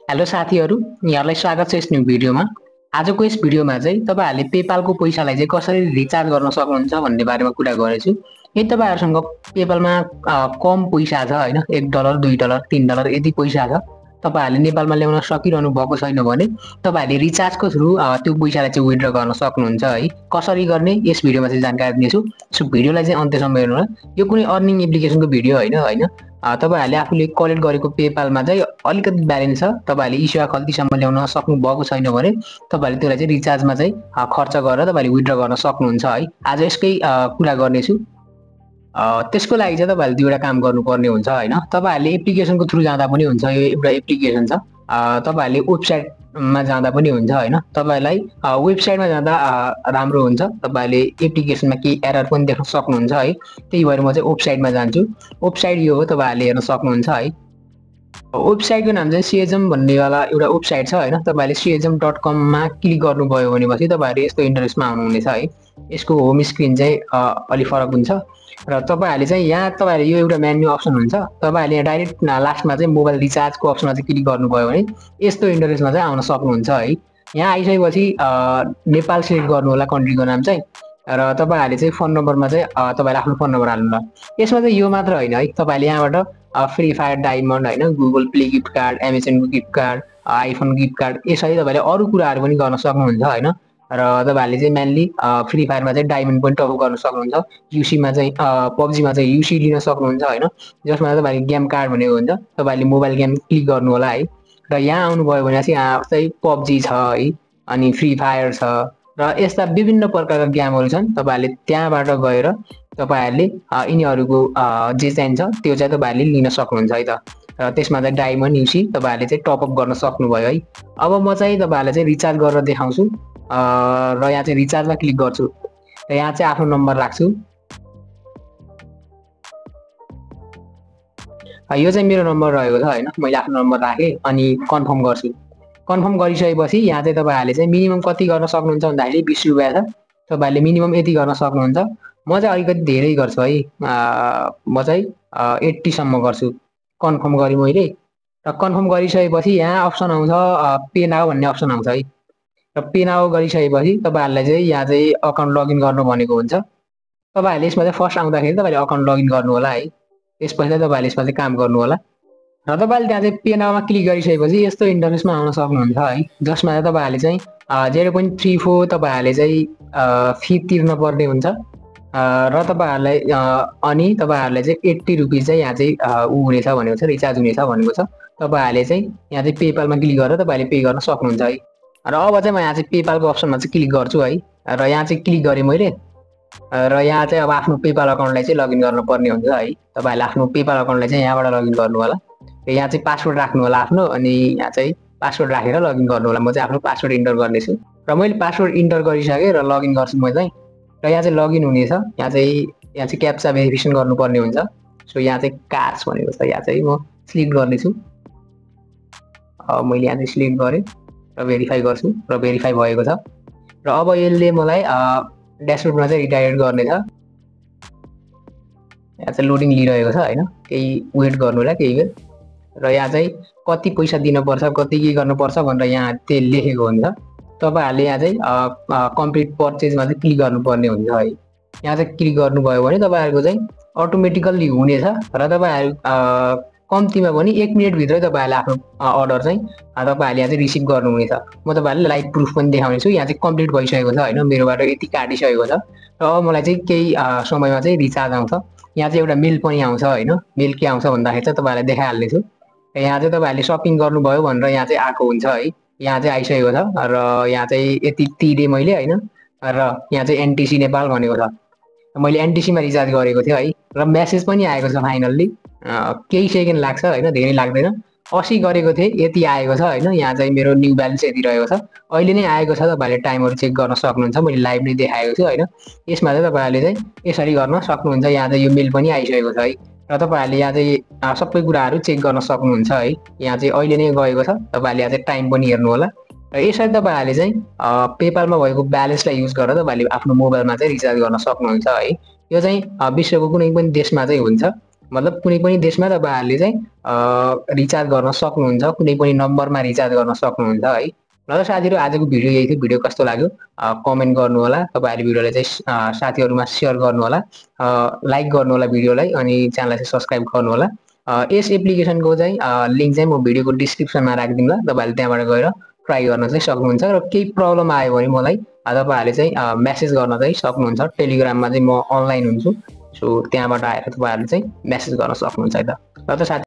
Hello साथीहरु, यहाँलाई स्वागत छ यस न्यू भिडियोमा। आजको यस भिडियोमा चाहिँ तपाईहरुले पेपालको पैसालाई चाहिँ कसरी रिचार्ज गर्न सक्नुहुन्छ भन्ने बारेमा कुरा गर्नेछु। यदि तपाईहरुसँग पेपालमा कम पैसा छ हैन, $1, $2, $3 यदि पैसा छ, तपाईहरुले नेपालमा ल्याउन सकिरहनु भएको छैन भने तपाईहरुले रिचार्जको थ्रु त्यो पैसालाई चाहिँ विथड्र गर्न सक्नुहुन्छ है। कसरी गर्ने यस भिडियोमा चाहिँ जानकारी दिनेछु। सो भिडियोलाई चाहिँ अन्त्यसम्म हेर्नु होला। यो कुनै अर्निङ एप्लिकेसनको भिडियो हैन। तपाईहरुले आफूले कलेक्ट गरेको पेपालमा चाहिँ अलिकति ब्यालेन्स छ, तपाईहरुले इस्यु खल्तीसम्म ल्याउन सक्नु भएको छैन भने तपाईहरुले त्यसलाई चाहिँ रिचार्जमा चाहिँ खर्च गरेर तपाईहरुले विथड्र गर्न सक्नुहुन्छ है। आज यसकै कुरा गर्नेछु। त्यसको लागि चाहिँ तपाईहरुले दुईवटा काम गर्नुपर्ने हुन्छ हैन। तपाईहरुले एप्लिकेसनको थ्रु जाँदा पनि हुन्छ, यो एउटा एप्लिकेसन छ। तपाईहरुले वेबसाइटमा जाँदा पनि हुन्छ हैन। तपाईहरुलाई वेबसाइटमा जाँदा राम्रो हुन्छ। तपाईहरुले एप्लिकेसनमा केही एरर पनि देख्न सक्नुहुन्छ है। त्यही भएर म चाहिँ वेबसाइटमा जान्छु। वेबसाइट यो हो, तपाईहरुले हेर्न सक्नुहुन्छ है। वेबसाइटको नाम चाहिँ सिएजम भन्नेवाला एउटा वेबसाइट छ हैन। तपाईहरुले siezm.com मा क्लिक गर्नुभयो भनेपछि तपाईहरु यस्तो इन्टरफेसमा आउनुहुनेछ है। यसको होम स्क्रिन चाहिँ अलि फरक हुन्छ र तपाईहरुले चाहिँ यहाँ तपाईहरुले यो एउटा मेन्यु अप्सन हुन्छ। तपाईहरुले यहाँ डाइरेक्ट लास्टमा चाहिँ मोबाइल रिचार्जको अप्सनमा चाहिँ क्लिक गर्नुभयो भने यस्तो इन्टरफेसमा चाहिँ आउन सक्नुहुन्छ है। यहाँ आइसकेपछि नेपाल सिलेक्ट गर्नु होला, कन्ट्रीको नाम चाहिँ, र तपाईहरुले चाहिँ फोन नम्बरमा चाहिँ तपाईहरुले आफ्नो फोन नम्बर हाल्नु होला। यसमा चाहिँ यो मात्र हैन है, तपाईहरुले यहाँबाट फ्री फायर डायमन्ड हैन, Google play gift card, Amazon gift card, iPhone gift card, यसरी तपाईहरुले अरु कुराहरु पनि गर्न सक्नुहुन्छ हैन। र तपाईहरुले चाहिँ मेनली फ्री फायरमा चाहिँ डायमन्ड पनि टप गर्न सक्नुहुन्छ। युसीमा चाहिँ पबजीमा चाहिँ युसी लिन सक्नुहुन्छ हैन, जसमा तपाईहरुले गेम कार्ड भनेको हुन्छ। तपाईहरुले मोबाइल गेम क्लिक गर्नु होला है। र यहाँ आउनुभयो भने चाहिँ यहाँ चाहिँ पबजी छ है, अनि फ्री फायर छ र यस्ता विभिन्न प्रकारका गेमहरु छन्। तपाईहरुले त्यहाँबाट गएर तपाईहरुले यिनीहरुको जे चाहिन्छ त्यो चाहिँ तपाईहरुले लिन सक्नुहुन्छ है त। र त्यसमा चाहिँ डायमन्ड युसी तपाईहरुले चाहिँ टप अप गर्न सक्नुभयो है। अब म चाहिँ तपाईहरुलाई चाहिँ रिचार्ज गरेर देखाउँछु र यहाँ चाहिँ रिचार्जमा क्लिक गर्छु र यहाँ चाहिँ आफ्नो नम्बर राख्छु। यो चाहिँ मेरो नम्बर रहेको छ हैन, मैले आफ्नो नम्बर राखे अनि कन्फर्म गर्छु। कन्फर्म गरिसकेपछि यहाँ चाहिँ तपाईहरुले चाहिँ मिनिमम कति गर्न सक्नुहुन्छ भन्दाखेरि 20 रुपैयाँ छ। तपाईहरुले मिनिमम यति गर्न सक्नुहुन्छ। म चाहिँ अलिकति धेरै गर्छु है। म चाहिँ 80 सम्म गर्छु। कन्फर्म गरे मैले र कन्फर्म गरिसकेपछि यहाँ अप्सन आउँछ पे नाउ भन्ने अप्सन आउँछ है। र पे नाउ गरिसकेपछि तपाईहरुलाई चाहिँ यहाँ चाहिँ अकाउन्ट लगइन गर्नु भनेको हुन्छ। तपाईहरुले यसमा चाहिँ फर्स्ट आउँदाखेरि तपाईहरुले अकाउन्ट लगइन गर्नु होला है। त्यसपछि तपाईहरुले यसमा चाहिँ काम गर्नु होला। र तपाईहरुले त्यहाँ चाहिँ पे नाउमा क्लिक गरिसकेपछि यस्तो इन्टरफेसमा आउन सक्नुहुन्छ है, जसमा चाहिँ तपाईहरुले चाहिँ 0.34 तपाईहरुले चाहिँ फी तिर्न पर्ने हुन्छ र तपाईहरुलाई अनि तपाईहरुलाई चाहिँ 80 रुपैयाँ चाहिँ यहाँ चाहिँ हुनेछ भनेको छ, रिचार्ज हुनेछ भनेको छ। तपाईहरुले चाहिँ यहाँ चाहिँ पेपालमा क्लिक गरेर तपाईहरुले पे गर्न सक्नुहुन्छ है। र अब चाहिँ म यहाँ चाहिँ पेपालको अप्सनमा चाहिँ क्लिक गर्छु है। र यहाँ चाहिँ क्लिक गरे मैले र यहाँ चाहिँ अब आफ्नो पेपाल अकाउन्टलाई चाहिँ लगइन गर्नुपर्ने हुन्छ है। तपाईहरुले आफ्नो पेपाल अकाउन्टलाई चाहिँ यहाँबाट लगइन गर्नु होला। यहाँ चाहिँ पासवर्ड राख्नु होला आफ्नो, अनि यहाँ चाहिँ पासवर्ड राखेर लगइन गर्नु होला। म चाहिँ आफ्नो पासवर्ड इन्टर गर्नेछु र मैले पासवर्ड इन्टर गरिसकेँ र लगइन गर्छु म चाहिँ। र यहाँ चाहिँ लगइन हुनेछ। यहाँ चाहिँ क्याप्चा भेरिफिकेसन गर्नुपर्ने हुन्छ। सो यहाँ चाहिँ कार्ड्स भनेको छ, यहाँ चाहिँ म सिलेक्ट गर्नेछु। मैले यहाँ चाहिँ सिलेक्ट गरेँ र भेरिफाई गर्छु र भेरिफाई भएको छ। र अब यसले मलाई ड्यासबोर्डमा चाहिँ रिडाइरेक्ट गर्नेछ। यहाँ चाहिँ लोडिङ लिइरहेको छ हैन, केही वेट गर्नु होला केही बेर। र यहाँ चाहिँ कति पैसा दिनुपर्छ, कति के गर्नुपर्छ भनेर यहाँ त्यो लेखेको हुन्छ। तपाईहरुले यहाँ चाहिँ कम्प्लिट पर्चेजमा चाहिँ क्लिक गर्नुपर्ने हुन्छ है। यहाँ चाहिँ क्लिक गर्नुभयो भने तपाईहरुको चाहिँ अटोमेटिकल्ली हुनेछ र तपाईहरु कम्तीमा पनि 1 मिनेट भित्रै तपाईहरुले आफ्नो अर्डर चाहिँ तपाईहरुले यहाँ चाहिँ रिसिभ गर्नुहुनेछ। म तपाईहरुलाई लाइभ प्रुफ पनि देखाउने छु। यहाँ चाहिँ कम्प्लिट भइसकेको छ हैन, मेरोबाट यति काटिसकेको छ। र अब मलाई चाहिँ केही समयमा चाहिँ रिचार्ज आउँछ। यहाँ चाहिँ एउटा मेल पनि आउँछ हैन। मेल के आउँछ भन्दाखेरि चाहिँ तपाईहरुलाई देखाइहाल्ने छु। यहाँ चाहिँ तपाईहरुले शपिङ गर्नुभयो भनेर यहाँ चाहिँ आएको हुन्छ है। यहाँ चाहिँ आइसकेको छ र यहाँ चाहिँ यति तिरे मैले हैन। र यहाँ चाहिँ एनटीसी नेपाल भनेको छ। मैले एनटीसीमा रिचार्ज गरेको थिएँ है। र मेसेज पनि आएको छ फाइनल्ली। केही सेकेन्ड लाग्छ हैन, धेरै लाग्दैन। 80 गरेको थिएँ, यति आएको छ हैन। यहाँ चाहिँ मेरो न्यू ब्यालेन्स यति रहेको छ, अहिले नै आएको छ। तपाईहरुले टाइमहरु चेक गर्न सक्नुहुन्छ। मैले लाइभ नै देखाएको छु हैन। यसमा चाहिँ तपाईहरुले चाहिँ यसरी गर्न सक्नुहुन्छ। यहाँ चाहिँ यो मेल पनि आइसकेको छ है। र तपाईहरुले यहाँ चाहिँ सबै कुराहरु चेक गर्न सक्नुहुन्छ है। यहाँ चाहिँ अहिले नै गएको छ। तपाईहरुले यहाँ चाहिँ टाइम पनि हेर्नु होला। र यसरी तपाईहरुले चाहिँ पेपालमा भएको ब्यालेन्सलाई युज गरेर तपाईहरुले आफ्नो मोबाइलमा चाहिँ रिचार्ज गर्न सक्नुहुन्छ है। यो चाहिँ विश्वको कुनै पनि देशमा चाहिँ हुन्छ। मतलब कुनै पनि देशमा तपाईहरुले चाहिँ रिचार्ज गर्न सक्नुहुन्छ, कुनै पनि नम्बरमा रिचार्ज गर्न सक्नुहुन्छ है। ल त साथीहरु आजको भिडियो यही थियो। भिडियो कस्तो लाग्यो कमेन्ट गर्नु होला। तपाईहरुले भिडियोलाई चाहिँ साथीहरुमा शेयर गर्नु होला, लाइक गर्नु होला भिडियोलाई अनि च्यानललाई चाहिँ सब्स्क्राइब गर्नु होला। यस एप्लिकेसनको चाहिँ लिंक चाहिँ म भिडियोको डिस्क्रिप्सनमा राखिदिउँला। तपाईहरुले त्यहाँबाट गएर ट्राई गर्न चाहिँ सक्नुहुन्छ र केही प्रब्लम आयो भने मलाई तपाईहरुले चाहिँ मेसेज गर्न चाहिँ सक्नुहुन्छ। टेलिग्राममा चाहिँ म अनलाइन हुन्छु। सो त्यहाँबाट आएर तपाईहरुले चाहिँ मेसेज गर्न सक्नुहुन्छ है त। ल त साथी